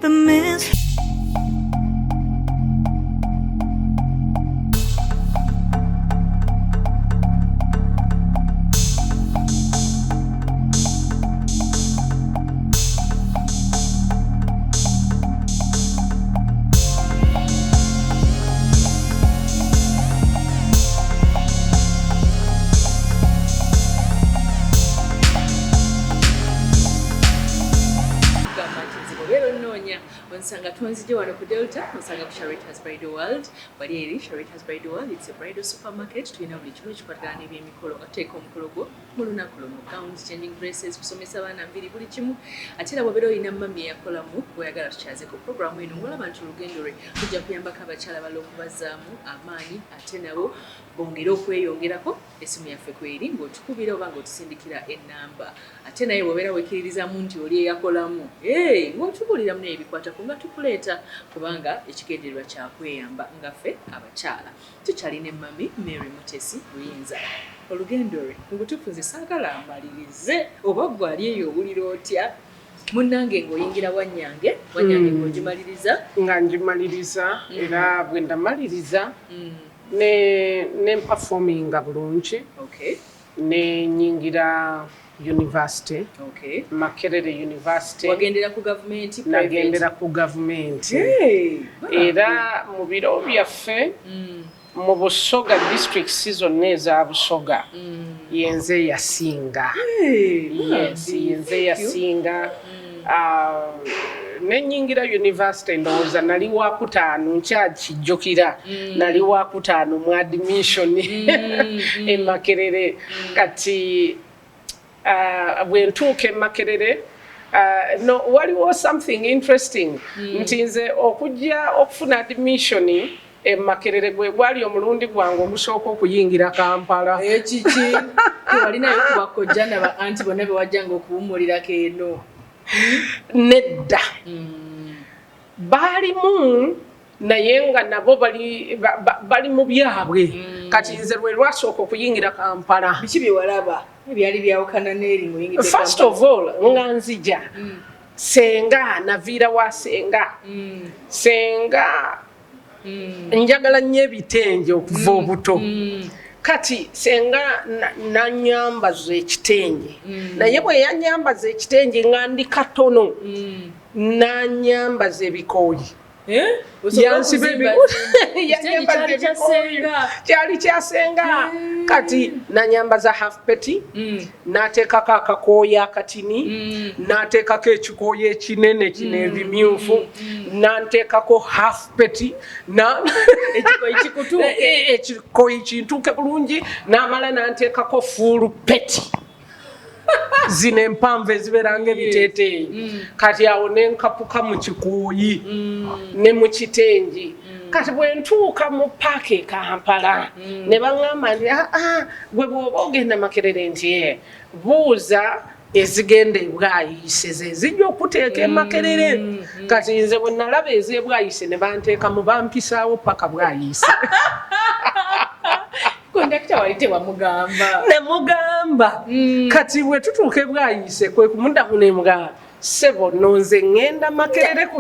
The mist. Gamba nti nze bw'obeera onnoonya onsanga tonzije wano ku Delta, onsanga ku Sharitas Bridal World. Wali eri Sharitas Bridal World, it's a bridal supermarket. Tulina buli kimu ekikwatagana n'ebyemikolo, nga tuteeka omukolo gwo mu lunaku lumu, gowns, changing dresses, kusomesa abaana nviiri, buli kimu. Ate era bw'obeera olina mummy eyakolamu gw'oyagala tukyaze ku programu eno, ng'olaba nti olugendo lwe lujja kuyambako abakyala balala okubazzaamu amaanyi ate nabo bongere okweyongerako, essimu yaffe kweri ng'otukubira oba ng'otusindikira ennamba. Ate naye bw'obeera wekkiririzaamu nti oli eyakolamu, ng'otubuuliramu naye ebikwatako nga tukuleeta, kubanga ekigendererwa kya kweyamba nga ffe abakyala. Tukyalina emmami Mary Mutesi Buyinza. Olugendo lwe mu butuufu nze saagala amalirize, oba gwe ali eyo owulira otya munnange ng'oyingira Wannyange, Wannyange ng'ogimaliriza? Nga ngimaliriza, era bwe ndamaliriza ne mpafominga bulungi ne nyingira university, Makerere University. Wagendera ku gavumenti? Nagendera ku gavumenti, era mu biro byaffe mu Busoga, districts zonna eza Busoga, yenze yasinga. Yes, yenze yasinga. Ah, nenyingira university, ndowooza nali wakutaano, nkyakijjukira, nali wakutaano mu admission e Makerere. Kati bwe ntuuka e Makerere, no, waliwo something interesting nti nze okujja okufuna admission e Makerere gwe gwali omulundi gwange ogusooka okuyingira Kampala. Ekiki, tewalinayo kubakojja naba anti bonna bewajjanga okuwummulirako eno? Nedda, baalimu naye nga nabo bali, bali mu byabwe. Kati nze lwe lwasooka okuyingira Kampala. Biki byewalaba ebyali byawukana n'eri ng'oyingidde? First of all, nga nzija, senga naviira wa senga. Senga njagala nnyo ebitengi okuva obuto. Kati senga nanyambaza ekitengi, naye bwe yanyambaza ekitengi nga ndi katono, nanyambaza ebikooyi. Yansiba yanyambaza ebikooyi. Kyali kyasenga. Kati nanyambaza half petty, n'ateekako akakooyi akatini, n'ateekako ekikooyi ekinene kino ebimyufu, n'anteekako half petty. Ekikooyi kikutuuke. Ekikooyi kintuuke bulungi. N'amala n'anteekako full petty, zino empanvu ezibeera nga ebiteeteeyi. Kati awo nenkapuka mu kikooyi ne mu kitengi. Kati bwe ntuuka mu paaka e Kampala, ne baŋŋamba nti, "Aa, gwe bw'oba ogenda Makerere," nti, "Eh, buuza ezigenda ebwayise ze zijja okuteeka e Makerere." Kati nze bwe nalaba ez'ebwayise ne banteekamu, bampisaawo paka Bwayise. Kondakita wali tewamugamba? Nemugamba. Kati bwe tutuuka ebwayise, kwe kumuddamu nemugamba, "Ssebo, no nze ŋŋenda Makerere ku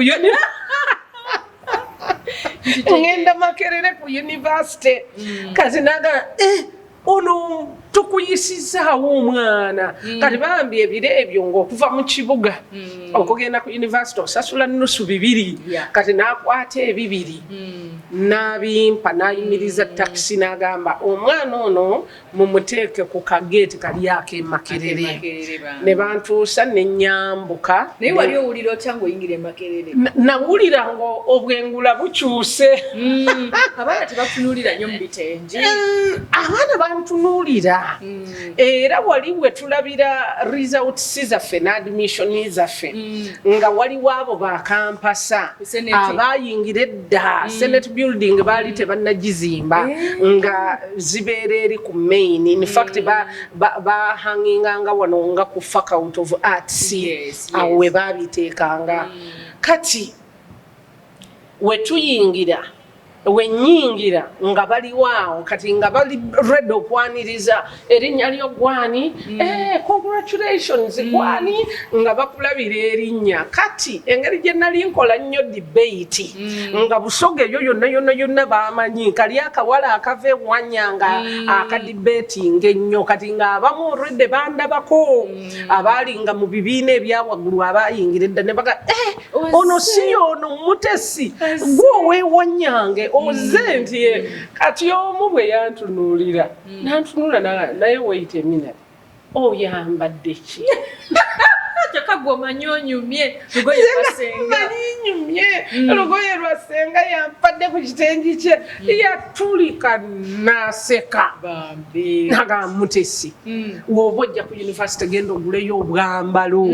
ŋŋenda Makerere ku university." Kati naga, "Eh, ono tukuyisizaawo omwana." Kati bambi ebiro ebyo ng'okuva mu kibuga okugenda ku university osasula nusu bibiri. Kati n'akwata ebibiri n'abimpa, n'ayimiriza takisi, n'agamba, "Omwana ono mumuteeke ku kageeti kali ak'e Makerere." Makerere bambi. Ne bantuusa ne nyambuka. Naye wali owulira otya ng'oyingira e Makerere? Nawulira nga obwengula bukyuse. Abaana tebakutunuulira nnyo mu bitengi? Abaana bantunuulira, era wali we tulabira results zaffe n'admission zaffe, nga waliwo abo bakampasa Ku Senate. abayingira edda. Senate Building baali tebannagizimba, nga zibeera eri ku main. In fact, bahanginganga wano nga ku Faculty of Arts. Awo we babiteekanga. Kati we tuyingira Wenyingira nga baliwo awo, kati nga bali ready okwaniriza erinnya lyo gwani. Congratulations gwani, nga bakulabira erinnya. Kati engeri gye nali nkola nnyo debate, nga Busoga eyo yonna yonna yonna bamanyi kali akawala akava ewanya nga akadebatinga ennyo. Kati ng'abamu already bandabako, abaalinga mu bibiina ebyawaggulu, abayingira edda ne baga, "Eh, ono si ono Mutesi gwe oweewanyange oze?" Nti ye. Kati omu bwe yantunuulira, nantunula naye, "Wait a minute, oyambadde ki?" Kyokka gwe omanyi onyumye lugoye lwa senga. Manyi nyumye lugoye lwa senga, yampadde ku kitengi kye. Yatulika naseka. Bambi. Nagamba, "Mutesi, woba ojja ku university, genda oguleyo obwambalo,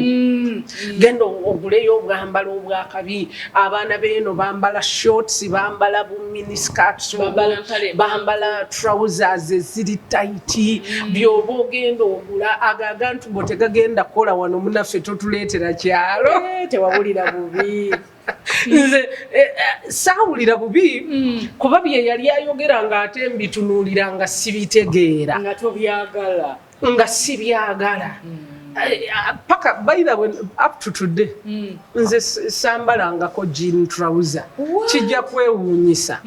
genda oguleyo obwambalo obwakabi. Abaana beeno bambala shorts, bambala bu miniskirts, Bambala mpale. bambala trousers eziri tight. Byoba ogenda ogula, ago agantu go tegagenda kukola wano munaffe, totuleetera kyalo." Eh, tewawulira bubi? Nze saawulira bubi, kuba bye yali ayogera nga ate mbitunuulira nga sibitegeera. Nga tobyagala. Nga sibyagala. Paka by the way, up to today nze sambalangako jean trouser. What? Kijja kwewuunyisa,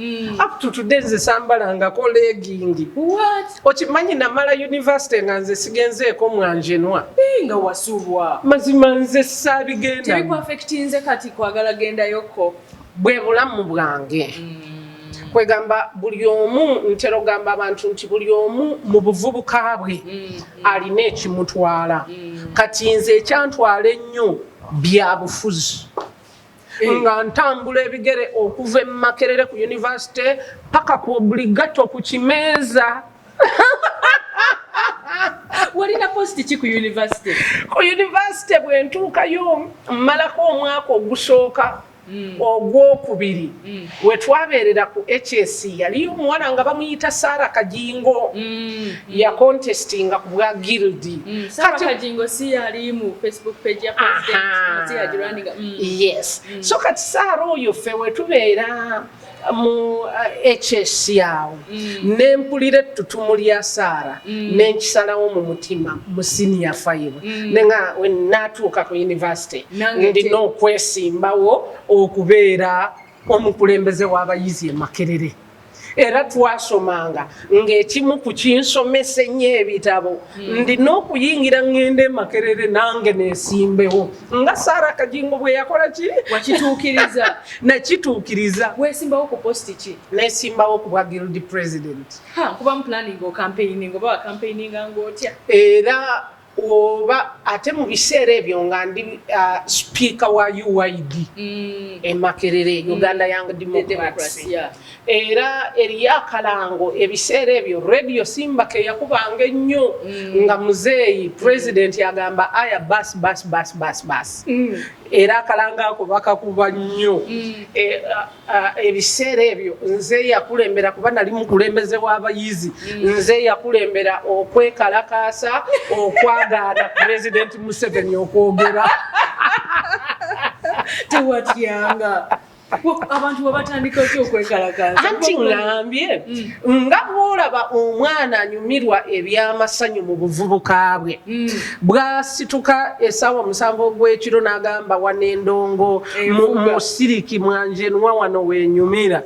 up to today nze sambalangako legging. What? Okimanyi namala university nga nze sigenzeeko mwanjenwa? Eh, nga wasulwa. Mazima nze saabigenda. Tebikwaffectinze kati kwagala gendayoko? Bwe bulamu bwange. Kwegamba buli omu, ntera ogamba abantu nti buli omu mu buvubuka bwe alina ekimutwala. Kati nze ekyantwala ennyo bya bufuzi, nga ntambula ebigere okuva e Makerere ku university paka ku Obligato ku kimeeza. Walina post ki ku university? Ku university bwe ntuukayo, mmalako omwaka ogusooka, ogwokubiri, we twabeerera ku HS, yaliyo omuwala nga bamuyita Sara Kajingo, yacontestinga ku bwa guild. Sarah Kati- Kajingo si yali mu Facebook page ya president? Aha. Si yagirunninga? Yes. So kati Saara oyo, ffe we tubeera mu HS awo, nempulira ettutumu lya Saara, nenkisalawo mu mutima mu senior five, nenga we natuuka ku university Nange ndina okwesimbawo okubeera omukulembeze w'abayizi e Makerere. Era twasomanga ng'ekimu ku kinsomesa ennyo ebitabo, ndina okuyingira ŋŋenda e Makerere nange neesimbewo nga Saara Kajingo bwe yakola ki. Wakituukiriza? Nakituukiriza. Weesimbawo ku post ki? Nesimbawo ku bwa guild president. Ha, kuba mu planning ocampaigning oba wacampaigninga ng'otya? Era oba ate mu biseera ebyo nga ndi speaker wa UYD e Makerere, Uganda Young Democrats. Democrats, yeah. Era eriyo akalango, ebiseera ebyo Radio Simba ke yakubanga ennyo, nga muzeeyi president agamba, "Aya bas bas bas bas bas." Era akalango ako bakakuba nnyo. Ebiseera ebyo nze yakulembera, kuba nali mukulembeze w'abayizi, nze yakulembera okwekalakaasa okwagaana President Museveni okwogera. Tewatyanga abantu bwe batandika otya okwekalakaasa? Anti ŋŋambye, nga bw'olaba omwana anyumirwa ebyamasanyu mu buvubuka bwe, bwasituka essaawa 7 ogw'ekiro n'agamba, "Wano endongo Envuga. mu siriki mwanjenwa wano wenyumira,"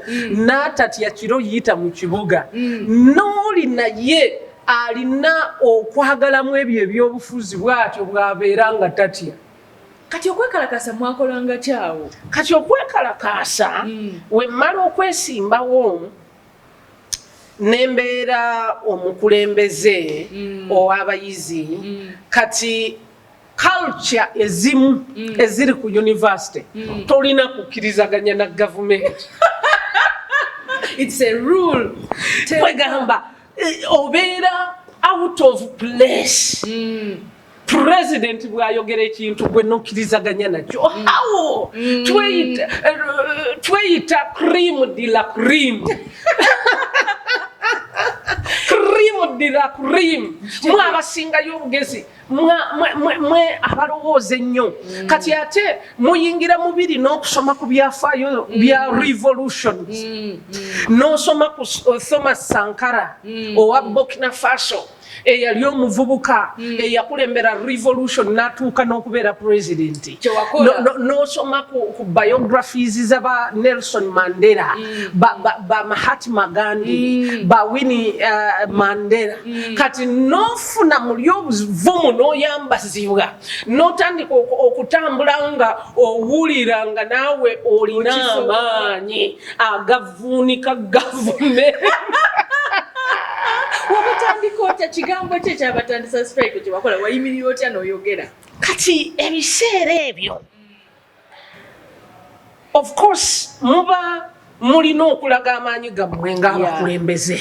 n'atatya kiro yita mu kibuga, n'oli naye alina okwagalamu ebyo ebyobufuzi, bw'atyo bw'abeera nga tatya. Kati okwekalakaasa mwakolanga kyawo? Kati okwekalakaasa, wemmala okwesimbawo nembeera omukulembeze ow'abayizi, kati culture ezimu eziri ku university tolina kukkirizaganya na gavumenti. It's a rule. Kwegamba obeera out of place. President bw'ayogera ekintu, gwe nokkirizaganya nakyo awo, tweyita cream de la cream, cream De la cream, mwe abasingayo obugezi, mwe abalowooza ennyo. Kati ate muyingira mubiri n'okusoma ku byafaayo bya revolutions, n'osoma ku Thomas Sankara owa Burkina Faso, eyali omuvubuka eyakulembera revolution n'atuuka n'okubeera president. Kyewakola. N'osoma ku biographies z'aba Nelson Mandela, ba Mahatma Gandhi, ba Winnie Mandela. Kati n'ofuna muli obuvumu, n'oyambazibwa, n'otandika okutambula nga owulira nga naawe olina Okisobola. amaanyi agavuunika gavumenti. Wabatandika otya? Kigambo ki ekyabatandisa strike kyewakola? Wayimirira otya n'oyogera? Kati ebiseera ebyo, of course, muba mulina okulaga amaanyi gammwe ng'abakulembeze.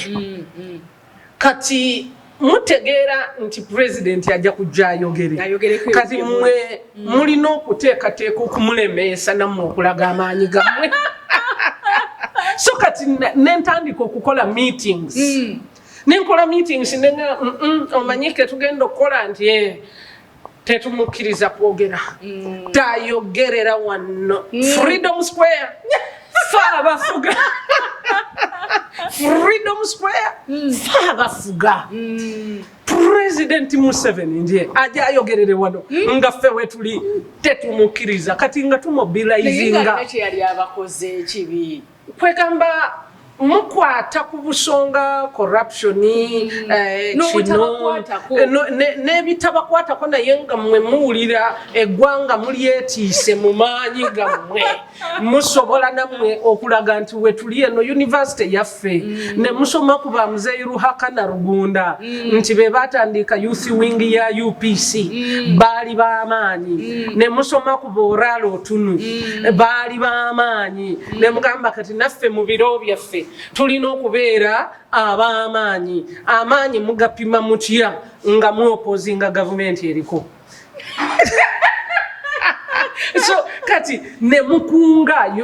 Kati mutegeera nti pulezidenti ajja kujja ayogere. Ayogereko. Kati ebyo. mmwe mulina okuteekateeka okumulemeesa nammwe okulaga amaanyi gammwe. So kati nentandika okukola meetings, nenkola meetings nenga omanyi ketugenda okukola nti tetumukkiriza kwogera, tayogerera wano Freedom Square, fe abafuga Freedom Square, fe abafuga. President Museveni ndiye ajja ayogerere wano nga ffe wetuli tetumukkiriza. Kati nga Naye nga tumobilizinga. Alina kyeyali abakoze ekibi? Kwegamba mukwata ku busonga corruption, kino N'obutabakwatako. n'ebitabakwatako, naye nga mmwe muwulira eggwanga mulyetiise mu maanyi gammwe, musobola nammwe okulaga nti wetuli eno university yaffe. Ne musoma ku ba Muzeeyi Ruhakana Rugunda nti be batandika youth wing ya UPC, baali b'amaanyi. Ne musoma ku Boorala Otunu, baali b'amaanyi. Ne mugamba kati naffe mu biro byaffe tulina okubeera ab'amaanyi. Amaanyi mugapima mutya? Nga muopposinga gavumenti eriko. So kati ne mukunga,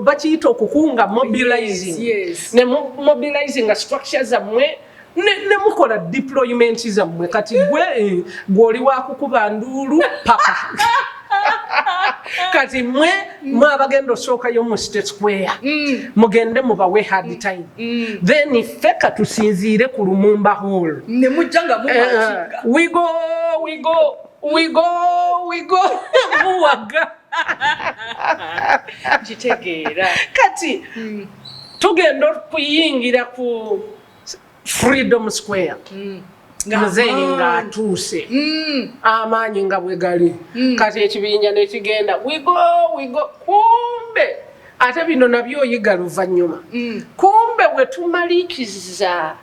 bakiyita okukunga, mobilizing. Ne mobilizinga structure zammwe, ne mukola deployment zammwe. Kati gwe gw'oli wakukuba nduulu paka kati mwe mwabagenda osookayo mu State Square, mugende mubawe hard time, then ffe katusinziire ku Lumumba Hall. Ne mujja nga mumakinga. We go, we go, we go, we go, muwaga. Kitegeera. Kati tugenda okuyingira ku Freedom Square, muzeeyi ng'atuuse, amaanyi nga bwe gali. Kati ekibinja nekigenda, we go, we go. Kumbe ate bino nabyo oyiga luvannyuma. Kumbe bwe tumaliikiriza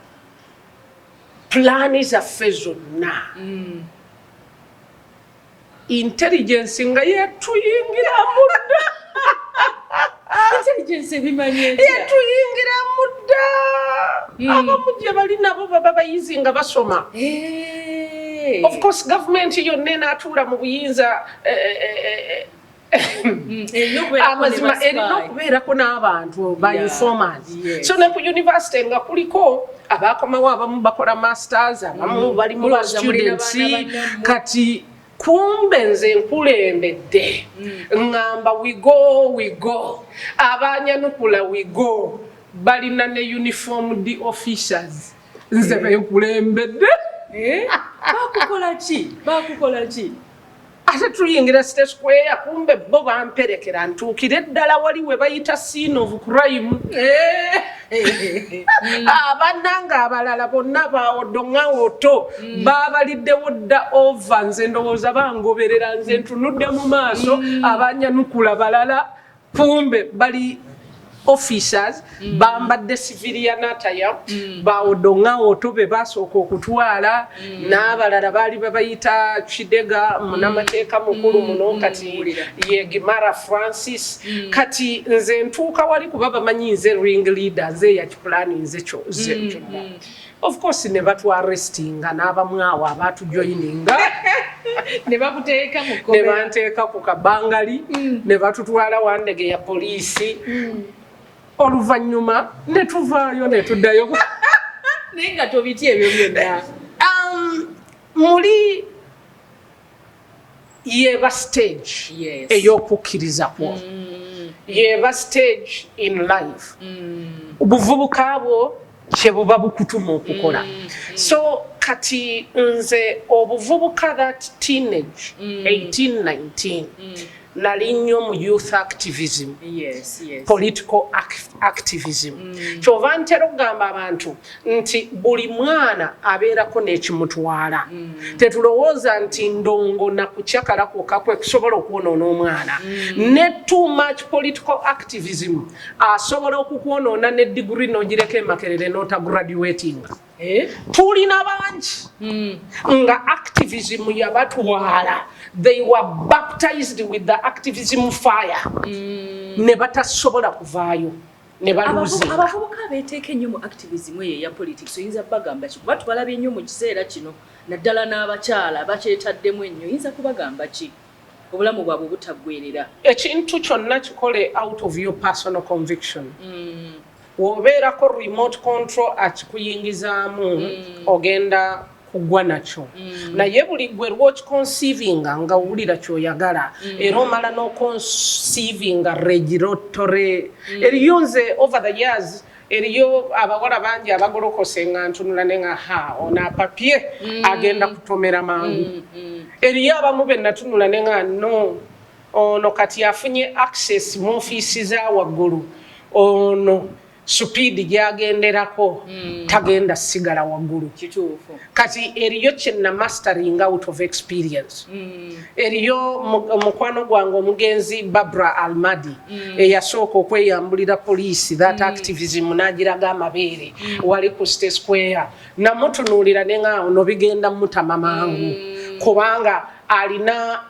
pulaani zaffe zonna, intelligence nga yetuyingiramu dda. Intelligence ebimanyi etya? Yetuyingiramu dda. Abamu gye bali nabo baba bayizi nga basoma. Of course, gavumenti yonna enaatuula mu buyinza, Erina okubeerako ne amazima ba spy. Erina okubeerako n'abantu ba informers. So ne ku university nga kuliko abakomawo, abamu bakola masters, abamu bali mu ba Mulowooza mulina students. baana bannammwe. Kati kumbe nze nkulembedde, ŋŋamba we go, we go. Abanyanukula we go balina ne uniformed officers, nze benkulembedde. Eh? Bakukola ki? Bakukola ki? Ate tuyingira State Square, kumbe bo bamperekera ntuukire ddala wali we bayita scene of crime. Abannanga abalala bonna baodongawoto babaliddewo dda ova. Nze ndowooza bangoberera, nze ntunudde mu maaso, abanyanukula balala, kumbe bali officers bambadde civilian attire. Baodongawoto be basooka okutwala, n'abalala baali babayita Kidega, munamateeka mukulu muno, kati Muwulira. ye Gimara Francis. Kati nze ntuuka wali, kuba bamanyi nze ring leader, nze eyakipulani, nze kyonna. Of course ne batwarrestinga n'abamu awo abatujoyininga. Ne bakuteeka mu Ne kkomera. banteeka ku kabangali, ne batutwala Wandege ya poliisi. Oluvannyuma ne tuvaayo ne tuddayo. Naye nga tobitya ebyo byonna? Muli yeba stage ey'okukkiriza kwo, yeba stage in life. Obuvubuka bwo kyebuba bukutuma okukola. So kati nze obuvubuka, that teenage, 18, 19, nali nnyo mu youth activism, political activism. Kyova ntera okugamba abantu nti buli mwana abeerako n'ekimutwala. Tetulowooza nti ndongo nakucyakala kwokka kwe kusobola okwonoona omwana. Ne too much political activism asobola okukwonoona, ne diguri n'ogireka emakerere n'otagraduating. Eh? Tulina bangi nga activism yabatwala, they were baptized with the activism fire, ne batasobola kuvaayo ne baluzinga. Abavubuka abeeteeka ennyo mu activism eyo eya politics, oyinza bagamba ki? Kuba tubalabye nnyo mu kiseera kino, naddala n'abakyala bakyetaddemu ennyo. Oyinza kubagamba ki obulamu bwabwe butaggwerera? Ekintu kyonna kikole out of your personal conviction. Wobeerako remote control akikuyingizaamu, ogenda kugwa nakyo. Naye buli gwe lwokiconceivinga nga owulira kyoyagala, era omala n'oconceivinga regulatory eriyo. Nze over the years eriyo abawala bangi abagolokose nga ntunula ne nga ha, ono apapye, agenda kutomera mangu. Eriyo abamu be natunula ne nga no, ono kati afunye access mu ofiisi za waggulu, ono speed gyagenderako tagenda sigala waggulu. Kati eriyo kyenna mastering out of experience. Eriyo mukwano gwange omugenzi Babra Almadi, eyasooka okweyambulira poliisi that activism n'agiraga amabeere wali ku State Square. Namutunuulira ne nga ono bigenda mutama mangu, kubanga alina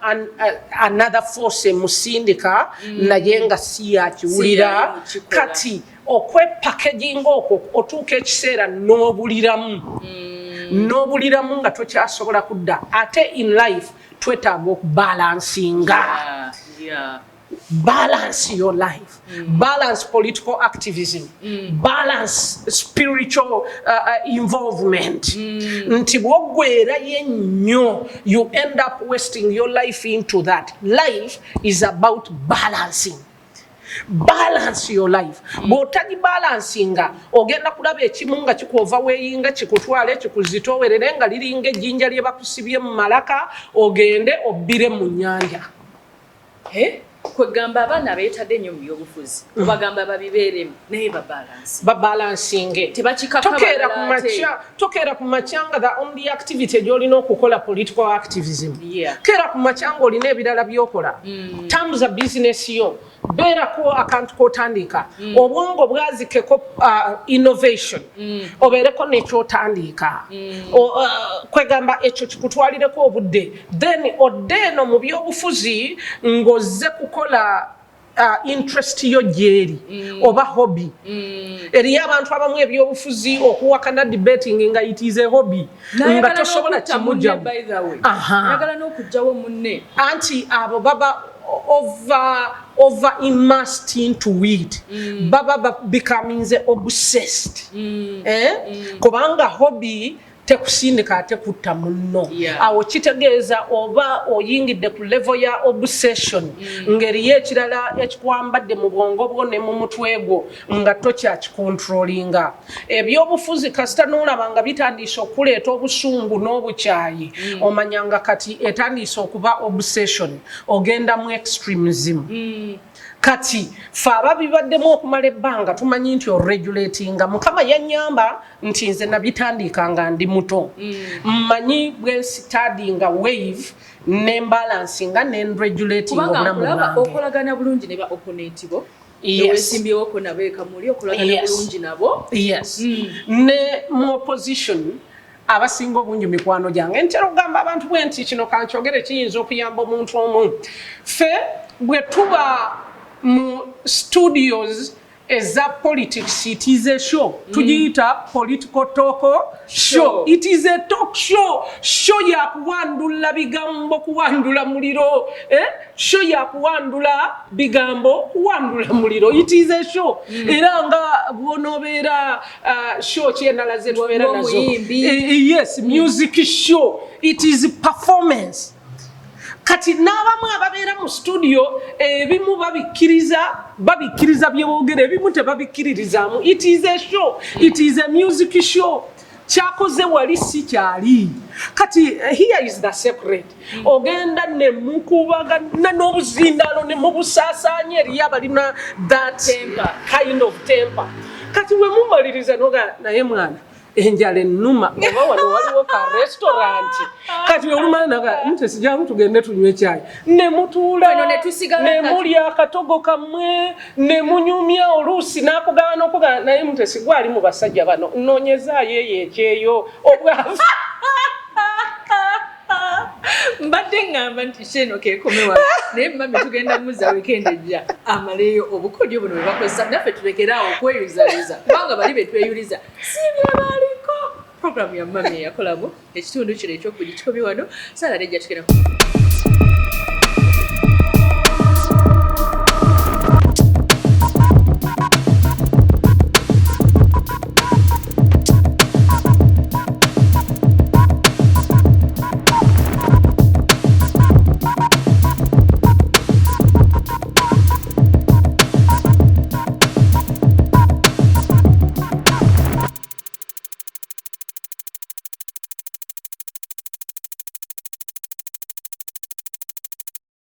another force emusindika, naye nga si yakiwulira. Si yakikola. Kati okwepackaginga okwo, otuuka ekiseera n'obuliramu, n'obuliramu nga tokyasobola kudda. Ate in life twetaaga okubalansinga. Balance your life, balance political activism, balance spiritual involvement, nti bwoggwerayo ennyo, you end up wasting your life into that. Life is about balancing. Balance your life. Bw'otagibalansinga, ogenda kulaba ekimu nga kikuoverweightinga, kikutwale kikuzitoowerere nga liringa ejjinja lye bakusibye mu malaka, ogende obbire mu nnyanja. Eh? Kwegamba abaana abeetadde ennyo mu byobufuzi, obagamba babibeeremu naye babalansi. Babalansinge. Tebakikaka Tokeera ku balala ate. makya, tokeera ku makya nga the only activity gy'olina okukola political activism. Keera ku makya ng'olina ebirala by'okola. Tambuza bizinesi yo, beerako akantu k'otandika, obwongo bwazikeko innovation, obeereko nekyotandika. Kwegamba ekyo kikutwalireko obudde, then odde eno mu byobufuzi ng'ozze kukola interest yo gyeri oba hobby. Eriyo abantu abamu ebyobufuzi, okuwakana, debating, nga it is a hobby, nga tosobola kimugjamu. Aha. Ayagala n'okugjawo munne. Anti abo baba over immersed into it, baba becoming obsessed, eh? Kubanga hobby tekusindika ate kutta munno. Awo kitegeeza oba oyingidde ku level ya obsession, ngeriyo ekirala ekikwambadde mu bwongo bwo ne mu mutwe gwo nga tokyakikontrolinga. Ebyobufuzi kasita n'olaba nga bitandise okuleeta obusungu n'obukyayi, omanya nga kati etandise okuba obsession, ogenda mu extremism. Kati fe ababibaddemu okumala ebbanga tumanyi nti oregulatinga. Mukama yanyamba nti nze nabitandika nga ndi muto. Mmanyi bwensitadinga wave nembalansinga nenregulatinga Kubanga obulamu nkulaba bwange. okolagana bulungi ne ba opponent bo. Yes. Wesimbyewo nabo ekamuli, okolagana bulungi nabo. Yes, ne mu opposition abasinga obungi mikwano gyange. Ntera okugamba abantu bwe nti kino kankyogere, kiyinza okuyamba omuntu omu. Ffe bwe tuba mu studios Eza politics, it is a show. Tugiyita political talk show. Show. It is a talk show. Show ya kuwandula bigambo, kuwandula muliro, eh? Show ya kuwandula bigambo, kuwandula muliro. It is a show. Era nga bw'onoobeera show ki endala ze tubeera nazo? Ng'omuyimbi. Yes, music show, it is performance. Kati n'abamu ababeera mu studio, ebimu babikkiriza bye boogera, ebimu tebabikkiririzaamu. It is a show, it is a music show. Kyakoze wali si kyali. Kati here is the secret. Ogenda ne mukubagana n'obuzindaalo ne mubusaasaanya eriyo abalina that Temper. kind of temper. Kati we mumaliriza noga, "Naye mwana, enjala ennuma, oba wano waliwo ka restaurant?" Kati olumala naga, "Mutesi, jangu tugende tunywe kyayi," ne mutuula Wano ne tusigala ne kati. mulya akatogo kammwe ne munyumya. Oluusi n'akugamba n'okugamba, "Naye Mutesi, gwali mu basajja bano, nnoonyezaayo eyo ekyeyo obwavu." Mbadde ŋŋamba nti sheno kekome wano, naye mami tugenda muza weekend ejja amaleyo obukodyo buno bwe bakozesa, naffe tulekeraawo okweyuzayuza, kubanga bali be tweyuliza si bye baliko. Programu ya mami eyakolamu ekitundu kino ekyokubiri kikome wano. Saala lejja tugenda.